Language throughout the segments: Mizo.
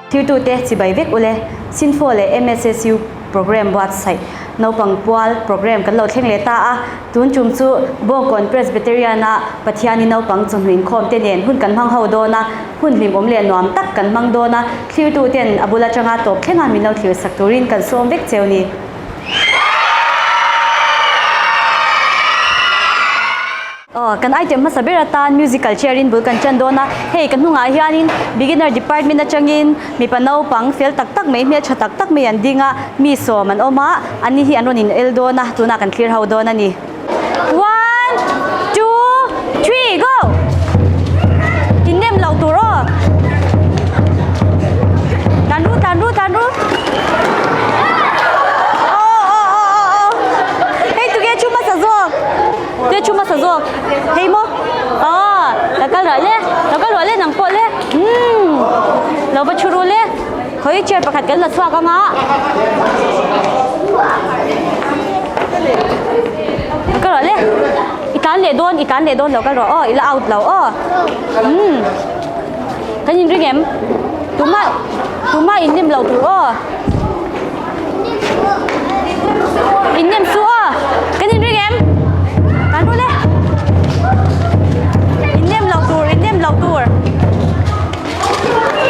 Thirtute chibai vek ule, Sinfo leh MSSU programme buatsaih naupang pual programme kan lo thleng leh ta a, tun tum chu Bawngkawn Presbyterian-a Pathiani naupang chawhnu inkhawm te nen hun kan hmang ho dawn a, hun hlimawm leh nuam tak kan hmang dawn a, thlirtuten a bul atanga tawp thlenga min lo thlir sak turin kan sawm vek cheu ni. Aw, kan item hmasa ber atan musical chair in bul kan tan dawn a, hei ka hnungah hianin beginner department atangin mipa naupang fel tak tak mai hmeltha tak tak mai an ding a, mi sawm an awm a, ani hi an rawn in el dawn a, tunah kan thlir ho dawn a ni. One, two, three, go! In nem loh tur aw. Tan ru, tan ru, tan ru. Aw, aw, aw, aw, aw. Hei tunge thu hmasa zawk? Te thu hmasa zawk hei maw aw la kal ruah le la kal ruah le nang pawh le umm lo va thu ru le khawi chair pakhat kan la chhuak ang a la kal ruah le i tlan leh dawn i tlan leh dawn lo kal rawh aw i la out lo aw umm kan in ring em tumah tumah in lim lo tur aw. In nem su aw. Kan in ring em? Kan rul e. In nem lo tur, in nem lo tur.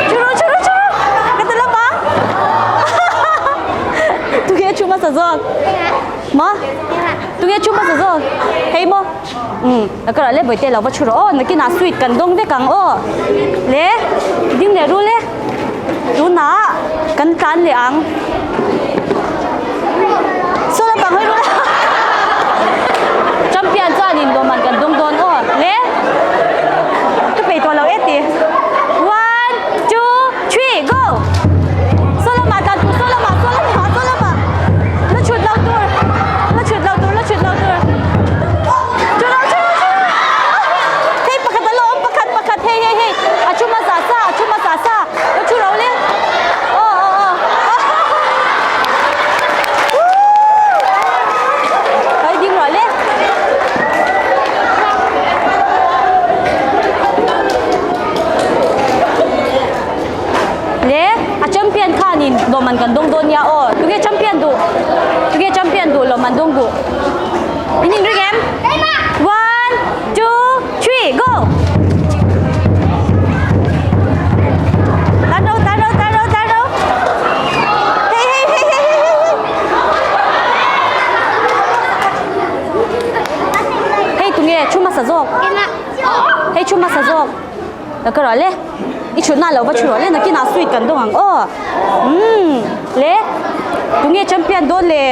Churu, churu, churu. Ka tala ba? Tunge chu ma sa zawk? Ma? Tunge chu ma sa zawk? Hei mo. Um, ka ra le boite lo va churu aw. Nakina sweet kan dong vek ang aw. Le, ding le rul e. Tunah kan tlan leh ang. Saw lampang hawi ru la. Champion chuanin lawmman kan dawng dawn aw. Le ka peih tawh lo e ti. One, two, three, go! Saw lamah tlan tur, saw lamah, saw lamah, saw lamah. La chhut lo tur, la chhut lo tur, la chhut lo tur. Chhut lo, chhut lo, chhut lo. Hei pakhat a la awm, pakhat, pakhat, hei, hei, hei. A thu hmasa sa, a thu hmasa sa. Ka thu ro le. Aw, aw, aw. Kai ding rawh le. Le, a champion khanin lawmman kan dawng dawn nia aw. Tunge champion duh? Tunge champion duh lawmman dawng duh? In inring em? One, two, three, go! Tan ro, tan ro, tan ro, tan ro. Hey, hey, hey, hey, hey, hey. Hei tunge thu hmasa zawk? Hei thu hmasa zawk. La ka rawh le. I thutna lo va thu rawh le nakinah sweet kan dawng ang aw. Umm le tunge champion dawn le.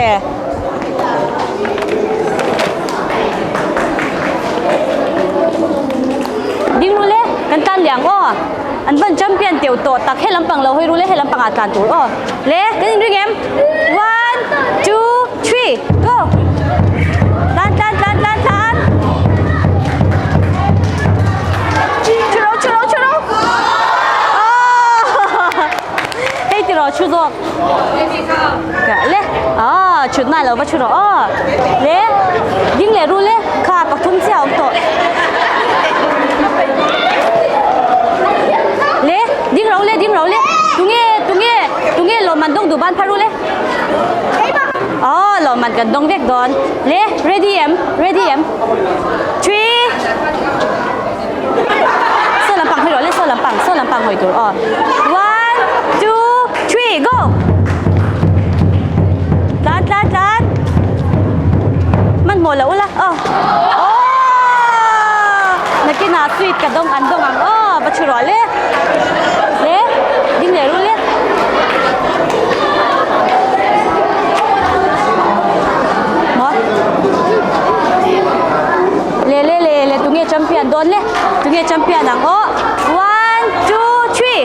Ding ru le kan tan leh ang aw. An van champion teuh tawh tak he lampang lo hawi ru le he lampang ah tlan tur aw. Le kan inring em? One, two, three, go! Tlan tlan tlan tlan tlan. Churo churo churo. Hei ti rawh chu zawk. Ka le. Ah, chut na lo va chu rawh aw. Le. Ding le ru le. Kha pathum chiah awm tawh. Le, ding ro le, ding ro le. Tunge, tunge, tunge lawmman dawng duh ban phar ru le. Aw, lawmman kan dawng vek dawn. Le, ready em? Ready em? Three. Saw lampang hawi rawh le, saw lampang, saw lampang hawi tur aw. One, two, three, go! Tlan, tlan, tlan. Hmanhmawh loh ula, aw. Aw! Nakinah sweet ka dawng an dawng ang aw, va thu rawh le. Le, ding leh ru le. Maw? Le le le le tunge champion dawn le tunge champion ang aw one two three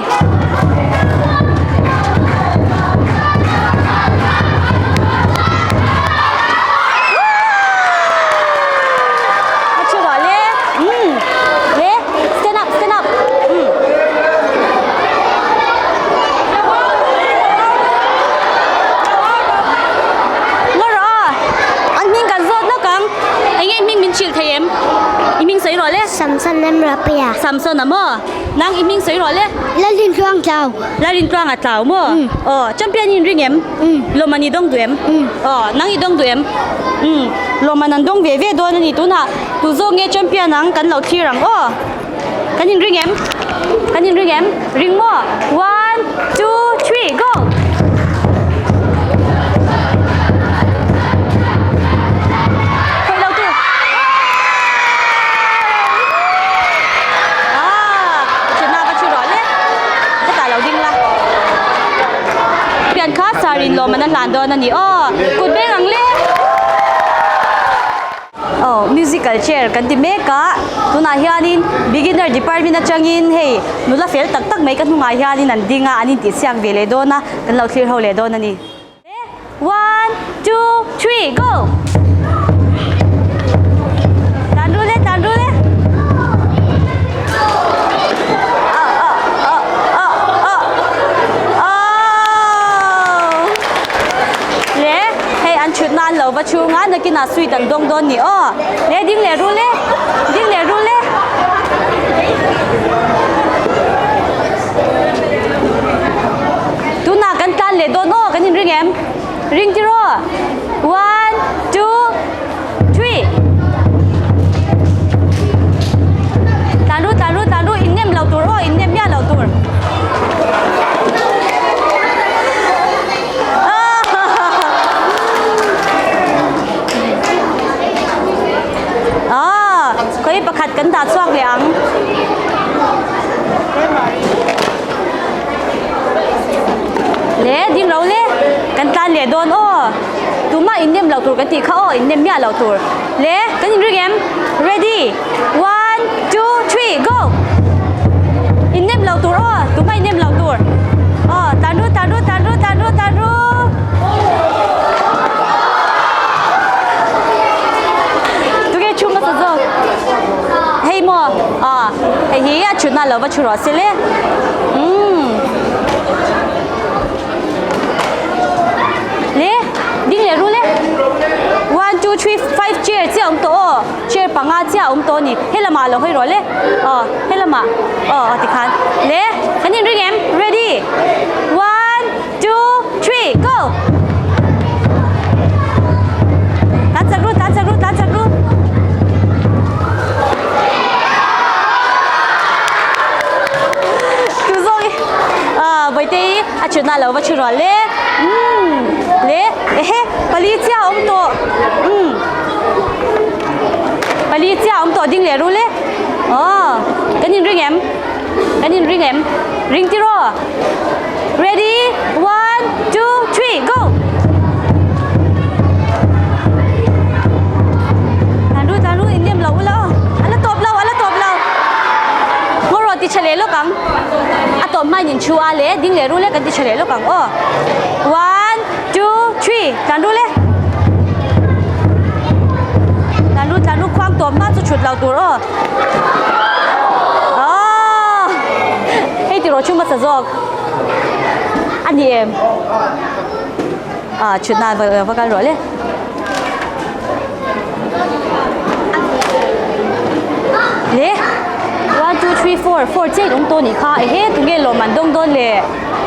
A thu rawh le umm le stand up stand up umm Ngaw rawh a an hming kan zawt lawk ang. Enge i hming min hrilh thei em? I hming sawi rawh le. Samson em Rapia. Samson a maw? Nang i hming sawi rawh le. Lalrintluang tlau. Lalrintluang a tlau maw? Aw, champion in ring em? Lawmman i dawng duh em? Aw, nang i dawng duh em? Umm, lawmman an dawng ve ve dawn a ni tunah tu zawk nge champion ang kan lo thlir ang aw. Kan in ring em? Kan in ring em? Ring maw? One, two, three, go! Khawih lo tu. Ah, chutna va thu rawh le. Hetah lo ding la. Pian kha sarin lawm an a hlan dawn a ni aw. Kut beng ang le. Aw musical chair kan ti mek a tunah hianin beginner department atangin hei nula fel tak tak mai ka hnungah hianin an ding a an intihsiak ve leh dawn a kan lo thlir ho leh dawn a ni. One two three go! Tan ru le tan ru le. Ah ah ah ah ah ah. Le hei an thut nan lo va chhunga nakinah sweet an dawng dawn ni aw le ding leh rul e ding leh rul e tunah kan tlan leh dawn aw kan inring em ring tiraw one two three tlan ru tlan ru tlan ru in nem lo tur aw in nem miah lo tur. Ah, khawi pakhat kan dah chhuak leh ang. Le, ding lo le. Kan tlan leh dawn aw. Tumah in nem lo tur kan tih kha aw, in nem miah lo tur. Le, kan in ring em? Ready. One, two, three, go! In nem lo tur aw, tumah in nem lo tur. Aw, tan ru, tan ru, tan ru, tan ru, tan ru. Tuge chu ma zo. Hei mo, ah, hei hi a chutna lo va chu rawh se le. Um. Le, ding le ru le. 1 2 3 5 chair chiah awm tawh aw. Chair panga chiah a awm tawh a ni. He lamah lo hawi rawh le. Aw, he lamah. Aw, aw tikhan. Le, kan inring em? Ready? One, two, three, go! Tan chak ru, tan chak ru, tan chak ru. Tu zawk i. Ah, Vawihtei a chhutna lo va chhu rawh le. Umm, le, ehe, pali chiah a awm tawh. Umm. Pali chiah awm tawh ding leh rul e. Aw, kan in ring em? Kan in ring em? Ring tiraw? Ready? One, two, three, go! Tan ru, tan ru, in nem lo ula aw. A la tawp lo, a la tawp lo. Ngaw rawh ti tha leh lawk ang. A tawp hmain in thu a le, ding leh rul e kan ti tha leh lawk ang aw. One, two, three, tan rul e. Tlan ru tlan ru khuang tawp hma chu thut lo tur aw. Aw hei tiraw thu hmasa zawk a ni em? Ah thut nan va va kal rawh le. Le 1 2 3 4 4 chiah in awm tawh nih kha ehe tunge lawm an dawng dawn le.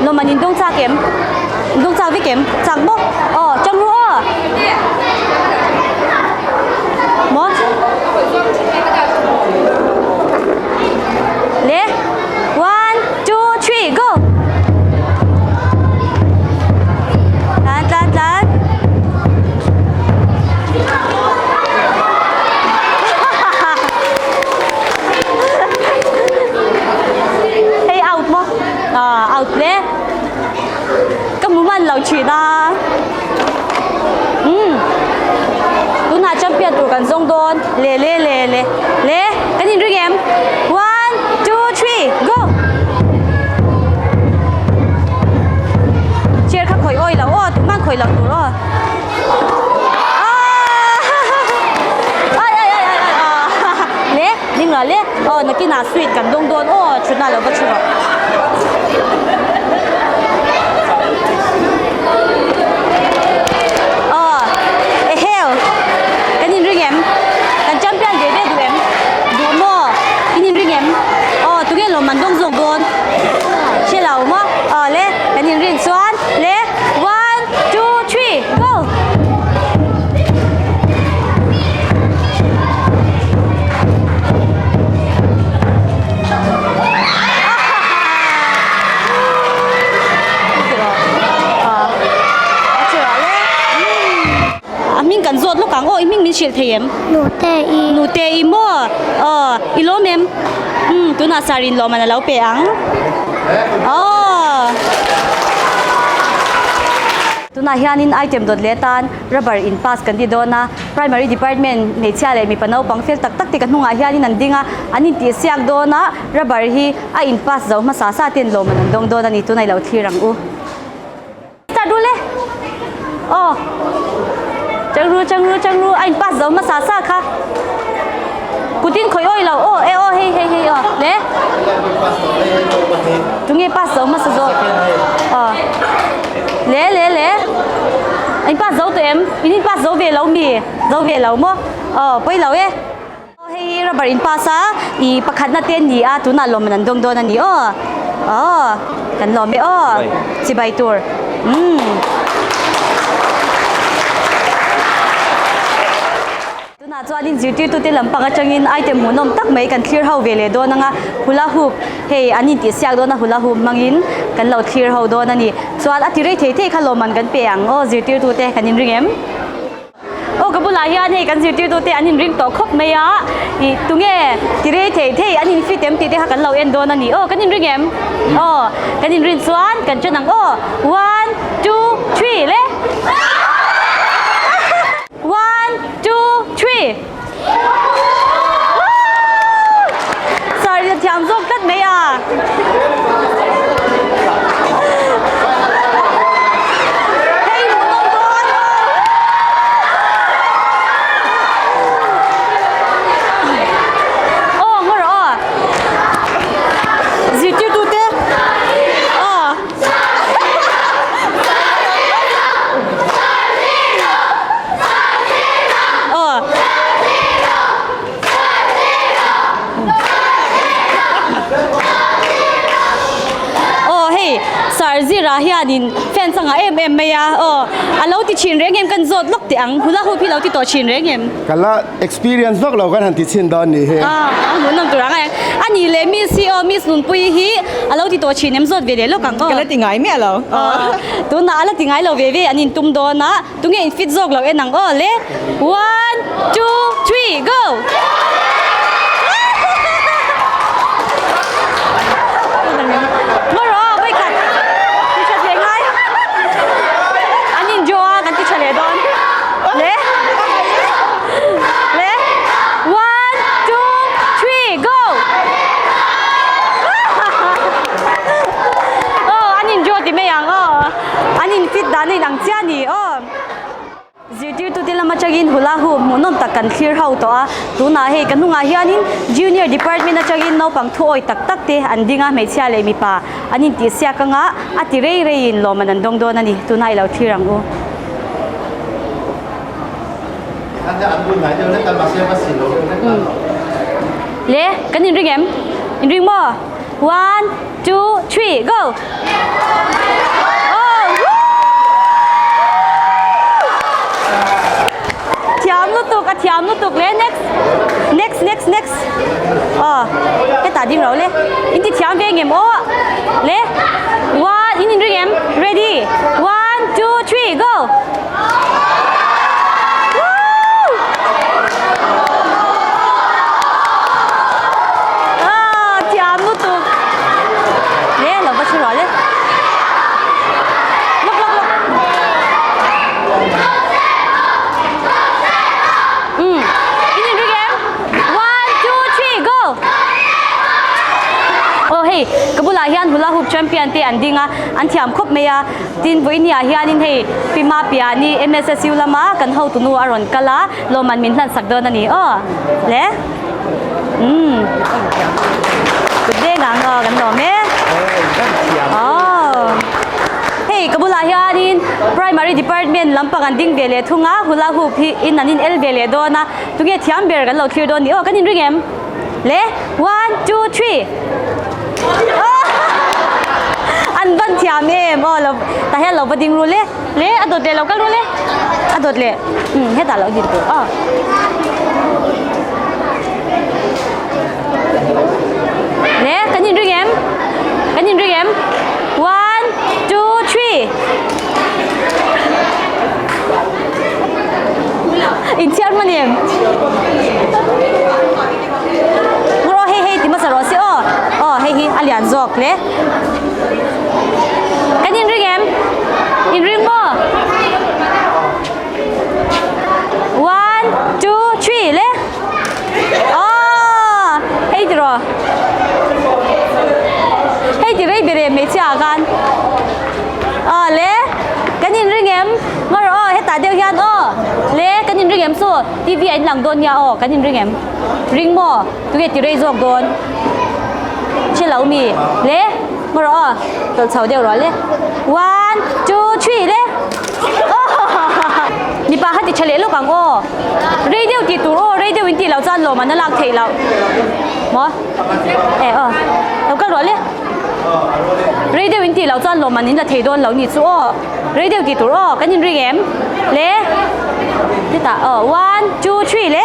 Lawm an indawng chak em? Indawng chak vek em? Chak maw? Aw, chang ru aw! Maw? Le, one, two, three, go! Tlan, tlan, tlan. Hei out maw? Ah out hle. Ka hmu hman lo thin a. Umm. Tunah champion tur kan zawng dawn. Le le le le. Le kan inring em? One, two, three, go! Chair kha khawih awi lo aw, tumah khawih lo tur aw. Ai ai ai ai ai ah. Le ding la le. Aw nakinah sweet kan dawng dawn aw thutna lo va thu rawh. Aw eheu kan inring em? Kan champion ve ve duh em? Duh maw? In inring em? Aw tunge lawmman dawng zawk dawn? i hming min hrilh thei em? Nute i. Nute i maw? Aw, i lawm em? Umm, tunah sir in lawmman a lo pe ang. Aw. Tunah hianin item dawt leh atan rubber in pass kan ti dawn a, primary department hmeichhia leh mipa naupang fel tak tak te ka hnungah hianin an ding a, an intihsiak dawn a, rubber hi a in pass zo hmasa sa ten lawmman an dawng dawn a ni, tunah i lo thlir ang u. Start ru le. Aw. Chang ru chang ru chang ru a in pass zo hmasa sa kha. Kutin khawih awi lo aw e aw hei hei hei aw le. Tunge pass zo hmasa zawk. Aw. Le le le. In pass zo tawh em? In in pass zo ve lo mi? Zo ve lo maw? Aw pawi lo e. Hei hi rubber in pass a i pakhatna te an ni a tunah lawmman an dawng dawn a ni aw aw kan lawm e aw chibai tur umm. Tunah chuanin zirtirtute lampang atangin item hmuhnawm tak mai kan thlir ho ve leh dawn anga hula hoop hei an intihsiak dawn a hula hoop hmangin kan lo thlir ho dawn a ni chuan a ti rei thei thei kha lawmman kan pe ang aw zirtirtute kan inring em. Aw ka bulah hian hei kan zirtirtute an inring tawh khawp mai a, ih tunge ti rei thei thei an infit em tih te kha kan lo en dawn a ni. Aw kan inring em? Aw kan inrin chuan kan chen ang aw. One, two, three le. One, two, three. Sir in a thiam zawk tlat mai a. Hei hmuh nawm dawn aw. Aw ngaw rawh aw. Zirtirtute aw. Aw. Aw hei Sir Zira hianin fans a ngah em em mai a aw a lo ti thin reng em kan zawt lawk teh ang hula hoop hi lo ti tawh thin reng em. Ka la experience vak lo kan han ti chhin dawn nih hi. Aw a hmuhnawm tur ang e. A nih leh Miss hi aw Miss Nunpuii hi a lo ti tawh thin em zawt ve leh lawk ang aw. Ka la ti ngai miah lo. Aw tunah a la ti ngai lo ve ve an intum dawn a. Tunge in fit zawk lo en ang aw le one two three go. Ngaw rawh aw vawikhat ti tha leh ngai an in draw a kan ti tha leh dawn le le one two three go. Aw an in draw ti mai ang aw. An in fit dan a inang chiah a ni aw. Zirtirtute lam atangin hula hoop hmuhnawm tak kan thlir ho tawh a, tunah hei ka hnungah hianin Junior Department atangin naupang thuawi tak tak te an ding a, hmeichhia leh mipa an intihsiak anga a ti rei reiin lawmman an dawng dawn a ni, tunah i lo thlir ang u. Le, kan inring em? Inring maw? One, two, three, go! Oh, woo! Thiam lutuk, a thiam lutuk le. Next, next, next, next. Oh, hetah ding ro le. In ti thiam ve ngem aw. Le, one, in in ring em? Ready? One, two, three, go! Thiam lutuk le lo va hre le lok lok lok um in in ring em 1 2 3 go oh hei ka bulah hian hula hoop champion te an ding a an thiam khawp mai a Tin vawinia hianin hei Pi Mapiani MSSU lama kan hotunu a rawn kal a, lawmman min hlansak dawn a ni aw le. Umm kut veng ang aw kan lawm e. Aw hei ka bulah hianin Primary Department lampang an ding ve leh thung a, hula hoop hi in an in el ve leh dawn a, tunge thiam ber kan lo thlir dawn ni aw kan inring em? Le one two three An van thiam em aw lo tah hian lo va ding ru le le a dawt leh lo kal ru le a dawt leh umm hetah lo din tur aw Le kan in ring em kan in ring em one two three In chhiar hman. Le. Kan inring em? Inring maw? One, two, three, le. Aw, hei ti rawh. Hei ti rei ber em hmeichhia ah khan. Aw le, kan inring em? Ngaw rawh aw, hetah deuh hian aw. Le, kan inring em chu? TV ah in lang dawn nia aw, kan inring em? Ring maw? Tunge ti rei zawk dawn? Hre lo mi? Le, ngaw rawh aw, tawlh chho deuh rawh le. One, two, three, le. Mipa kha ti tha leh lawk ang aw. Rei deuh tih tur aw, rei deuh in tih loh chuan lawm an a lak theih loh. Maw? E aw. Lo kal rawh le. Rei deuh in tih loh chuan lawm an in la thei dawn lo ni chu aw. Rei deuh tih tur aw, kan inring em? Le. Hetah aw, one, two, three le.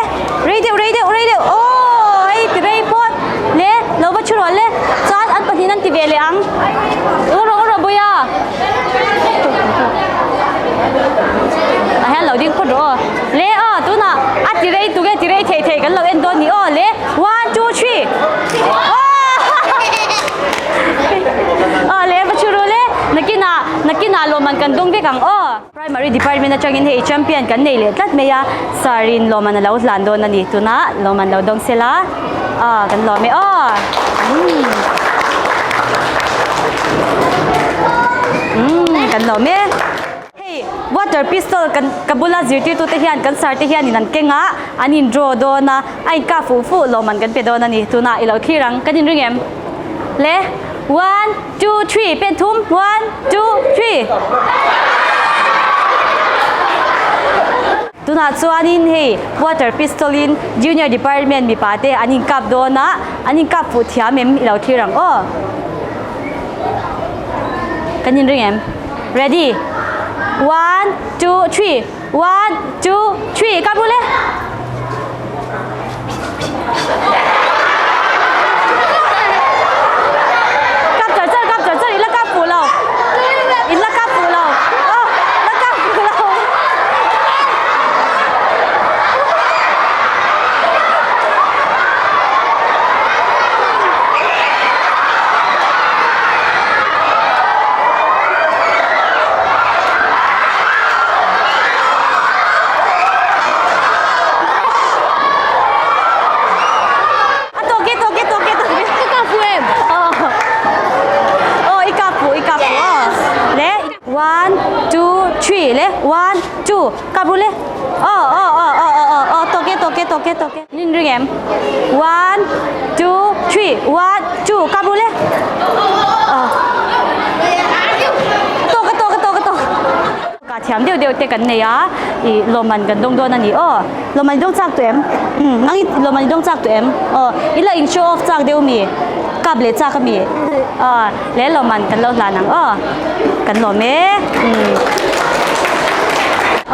Rei deuh, rei deuh, rei deuh. Aw, hei ti rei phawt. Le, lo va thu rawh le. Chuan an pahnihin an ti ve leh ang. Ngaw rawh, ngaw rawh Buia. Ah hian lo ding phawt rawh aw. Le aw, tunah a ti rei tuk e, ti rei thei thei kan lo en dawn ni aw. Le, one, two, three. Aw le, va thu ru le. Nakinah, nakinah lawmman kan dawng vek ang aw. Primary department atangin hei champion kan nei leh tlat mai a, sir in lawmman a lo hlan dawn a ni. Tunah lawmman lo dawng sela, aw kan lawm e aw. Umm. Umm kan lawm e. Hei water pistol kan ka bula zirtirtute hian kan sir te hianin an keng a, an in draw dawn a, a in kah fuh fuh lawmman kan pe dawn a ni. Tunah i lo thlir ang, kan inring em? Le one. Two, three, pen thum. One, two, three. Tunah chuanin hei water pistol in junior department mipa te an inkap dawn a, an inkap fuh thiam em i lo thlir ang aw. Kan inring em? Ready? One, two, three. One, two, three. Kap ru le. Kap char char, kap char char, i la kap fuh lo. I la kap fuh lo. Oh, la kap fuh lo. A tawk e, tawk e, tawk e, tawk e. Ka kap fu em? Aw. Aw, i kap fu, i kap fu. Aw. Le, one, two, three, le, one, two, kap ru le. Aw, aw, aw, aw, aw, aw, aw, tawk e, tawk e, tawk e, tawk e. Nin ring em? One, two, three, one, two, kap ru le. Aw. Tawk a, tawk a, tawk a, tawk. Ka thiam deuh deuh te kan nei a, ih lawmman kan dawng dawn a ni aw. Lawmman i dawng chak tawh em? Umm nang i lawmman i dawng chak tawh em? Aw i la in show off chak deuh mi? Kap leh chak a mi? Aw le lawmman kan lo hlan ang aw. Kan lawm e. Umm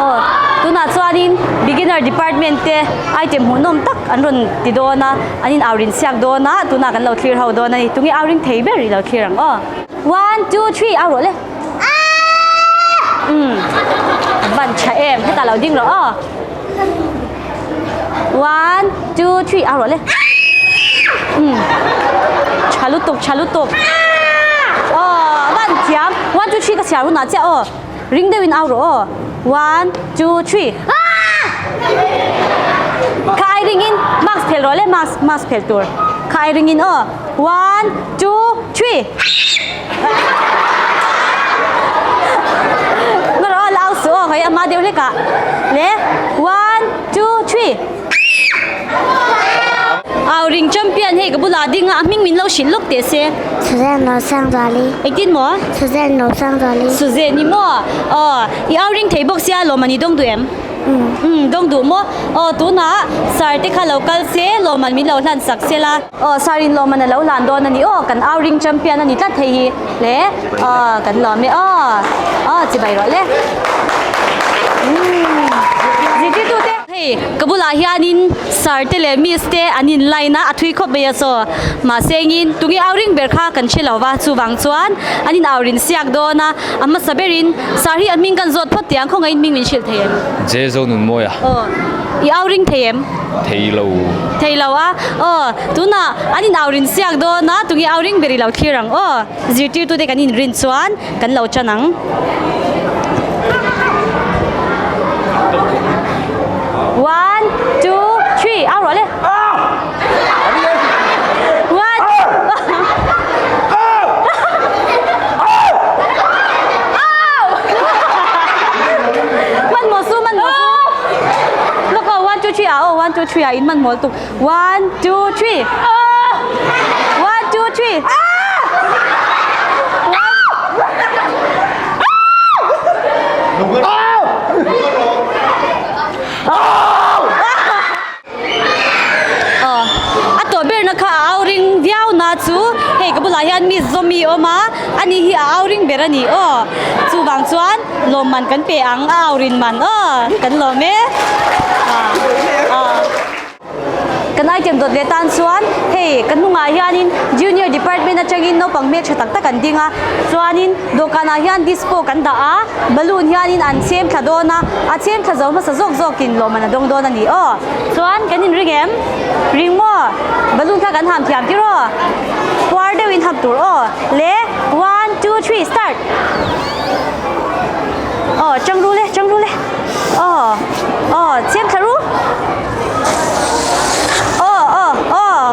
aw tunah chuanin beginner department te item hmuhnawm tak an rawn ti dawn a, an in au rin chhiak dawn a, tunah kan lo thlir ho dawn a ni. Tunge au ring thei ber i lo thlir ang aw. One two three au rawh le. Umm van tha em hetah lo ding rawh aw one two three au rawh le umm tha lutuk tha lutuk aw van thiam one two three ka chhiar hunah chiah aw ring deuhin au rawh aw one two three kha ai ringin mask phel rawh le mask mask phel tur kha ai ringin aw one two three. Nga rawh la au su aw hei ama deuh hlek ah le one two three Au ring champion hei ka bulah ding a a hming min lo hrilh lawk teh se Suzanne Losangzuali Engtin maw Suzanne Losangzuali Suzanne i maw aw i au ring thei bawk sia lawm a ni dawng duh em Umm dawng duh maw aw tunah sir te kha lo kal se lawm an min lo hlan sak se la. Aw sir in lawm an a lo hlan dawn a ni aw kan au ring champion a ni tlat hei hi le aw kan lawm e aw aw chibai rawh le umm zirtirtu te hei ka bulah hianin sir te leh miss te an in line a a thui khawp mai a chaw mahse engin tunge au ring ber kha kan hre lo va chuvang chuan an in au rin siak dawn a a hmasa berin sir hi a hming kan zawt phawt tih ang khawngaih in hming min hrilh thei em Jezo Nunmawia aw. I au ring thei em? Thei lo. Thei lo a. Aw, tunah an in au rin siak dawn a, tunge au ring ber i lo thlir ang aw. Zirtirtute kan inrin chuan kan lo tan ang. One, two, three, au rawh le. One. Hmanhmawh su, hmanhmawh su. Look aw, one, two, three ah aw, one, two, three ah in hmanhmawh lutuk. One, two, three. One, two, three. A tawh berna kha a au ring viau na chu hei ka bulah hian mi zawmi a awm a ani hi a au ring ber a ni aw chuvang chuan lawmman kan pe ang a au rin man aw kan lawm e. Kan item dawt leh tan chuan hei ka hnungah hianin junior department atangin naupang hmeltha tak tak an ding a chuanin dawhkanah hian disco kan dah a balloon hianin an chhem thla dawn a a chhem thla zo hmasa zawk zawkin lawmman a dawng dawn a ni aw chuan kan inring em ring maw balloon kha kan ham thiam tir aw puar deuhin ham tur aw le one two three start aw changru le changru le aw aw chhem thla ru. Aw aw aw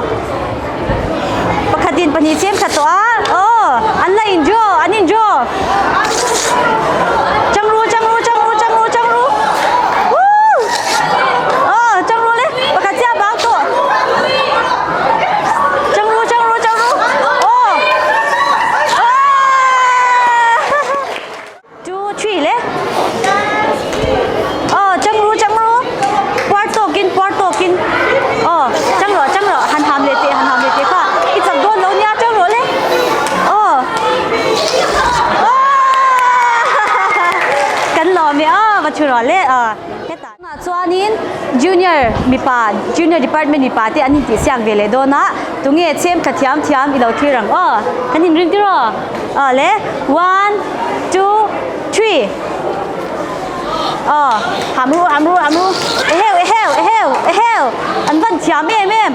Pakhatin pahnih chem khat tawh a aw an la in draw an in draw Changru changru changru changru changru Woo Aw changru le pakhat chiah bang tawh Changru changru changru aw Aw Two, three le. Aw, chang ru, chang ru. Puar tawkin, puar tawkin. Aw, chang rawh, chang rawh. Han ham leh teh, han ham leh teh kha. I chak dawn lo nia, chang rawh le. Aw. Aw! Kan lawm e, aw, va thu rawh le. Aw, hetah. Tunah chuanin Junior mipa, Junior Department mipa te an intihsiak ve leh dawn a, tunge chhem thla thiam thiam i lo thlir ang aw, kan inring tir aw, aw le, one, two, three, aw, ham ru, ham ru, ham ru, eheu, eheu, eheu, eheu, an van thiam em em,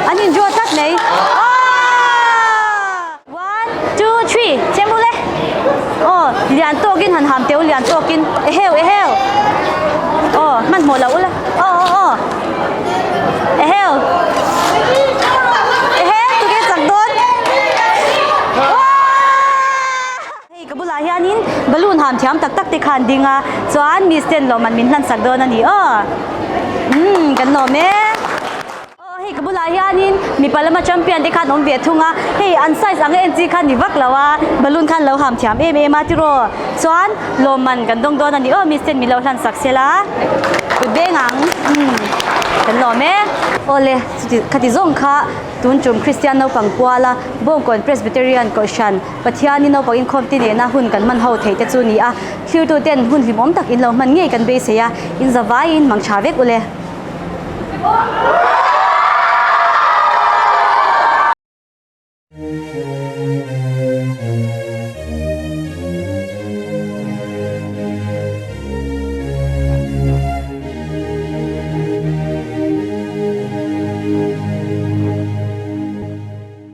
an indraw tlat mai, aw. One, two, three, chhem ru le. Aw, lian tawkin han ham teu lian tawkin. Eheu, eheu. Aw, hmanhmawh loh ula. Aw, aw, aw. Eheu. Eheu, tukin chak dawn. Hei ka bulah hianin balloon ham thiam tak tak te khan ding a, chuan miss ten lawmman min hlan sak dawn a ni aw. Umm, kan lawm e. Aw hei ka bulah hianin mipa lama champion te khan awm ve thung a, hei an size ang en chi khan ni vak lo a, balloon khan lo ham thiam em em a tiraw chuan lawmman kan dawng dawn a ni aw miss ten min lo hlan sak sela kut beng ang umm kan lawm e. Awle chuti khati zawng kha tun tum Kristian naupang kuala Bawngkawn Presbyterian Kohhran Pathianin naupang inkhawm te nena hun kan hman ho theih te chu ni a, thirtu ten hun hlimawm tak in lo hman ngei kan beisei a, in zavaiin mang tha vek ule.